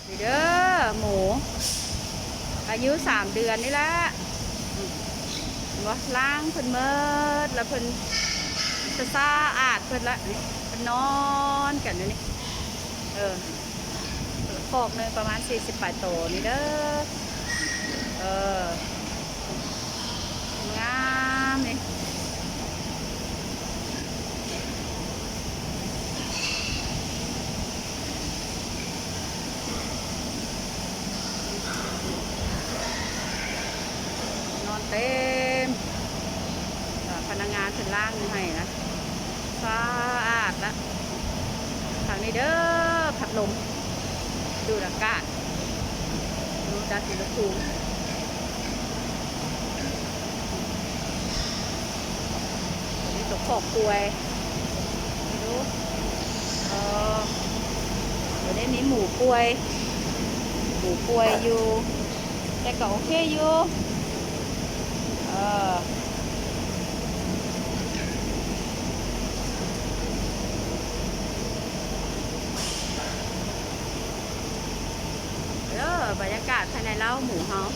ນີ້ເດີ ໝູອາຍຸສາມເດືອນນີ້ລະ ເຫັນບໍ່? ລ້າງເພິ່ນໝົດລະ ເພິ່ນສະອາດເພິ່ນລະ ນີ້ເພິ່ນນອນກັນຢູ່ນີ້ ເອີ ຄອກໜຶ່ງປະມານສີ່ສິບປາຍໂຕນີ້ເດີ ເອີ. ງາມນີ້ ນອນເຕັມ ພະນັກງານເພິ່ນລ້າງຢູ່ໃຫ້ນະ ສະອາດລະ. ທາງນີ້ເດີ ພັດລົມດູດອາກາດ ດູດວັດອຸນຫະພູມ. ຕົວນີ້ຕົວຂອງປ່ວຍ ເອີ ຕົວນີ້ມີໝູປ່ວຍ ໝູປ່ວຍຢູ່ ແຕ່ກໍໂອເຄຢູ່ ເອີ. ເດີ ບັນຍາກາດພາຍໃນເລົ້າໝູເຮົາ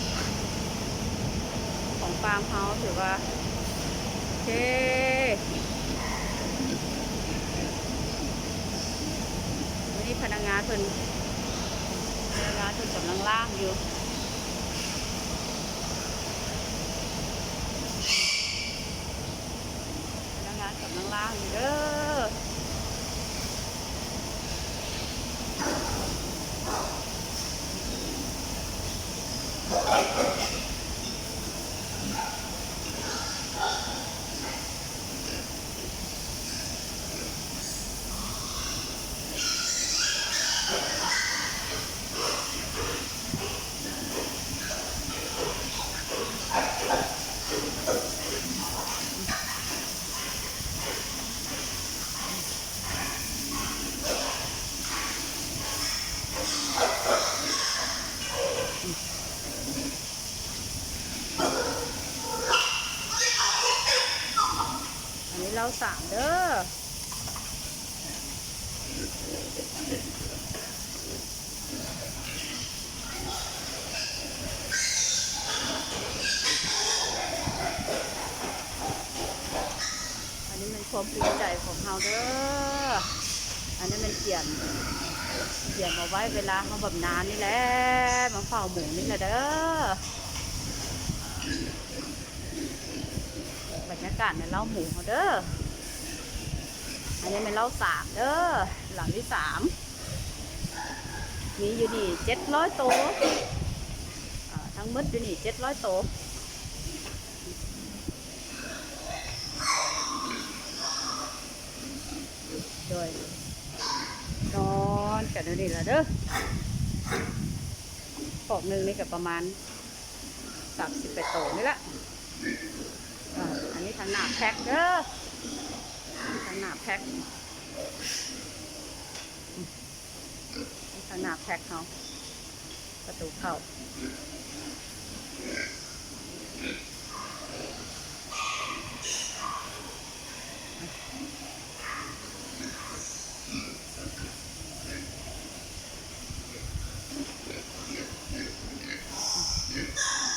ຂອງຟາມເຮົາ ຖືວ່າໂອເຄ. ນີ້ພະນັກງານເພິ່ນ ພະນັກງານເພິ່ນກຳລັງລ້າງຢູ່ ພະນັກງານກຳລັງລ້າງຢູ່ເດີ. ອັນນີ້ເລົ້າສາມເດີ. ອັນນີ້ແມ່ນຄວາມພູມໃຈຂອງເຮົາເດີ. ອັນນີ້ແມ່ນກຽມ ກຽມເອົາໄວ້ເວລາເຮົາບຳນານນີ້ແຫຼະ ມາເຝົ້າໝູນີ້ແຫຼະເດີ. ບັນຍາກາດໃນເລົ້າໝູເຮົາເດີ. ອັນນີ້ແມ່ນເລົ້າສາມເດີ ຫຼັງທີສາມ ມີຢູ່ນີ້ເຈັດຮ້ອຍໂຕ ເອີ ທັງໝົດຢູ່ນີ້ເຈັດຮ້ອຍໂຕ. ໂດຍ ນອນກັນຢູ່ນີ້ລະເດີ. ຄອກໜຶ່ງນີ້ກໍປະມານສາມສິບປາຍໂຕນີ້ລະ. ອາ ອັນນີ້ທາງໜ້າແພັກເດີ ທາງໜ້າແພັກ ທາງໜ້າແພັກເຮົາ ປະຕູເຂົ້າ.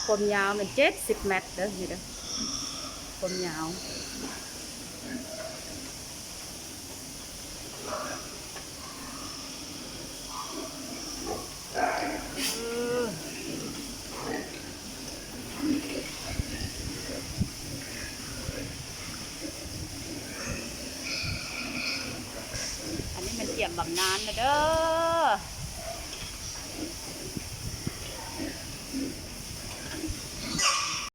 ຄວາມຍາວແມ່ນເຈັດສິບແມັດເດີ ນີ້ເດີ ຄວາມຍາວ. ອັນນີ້ແມ່ນກຽມບຳນານລະເດີ.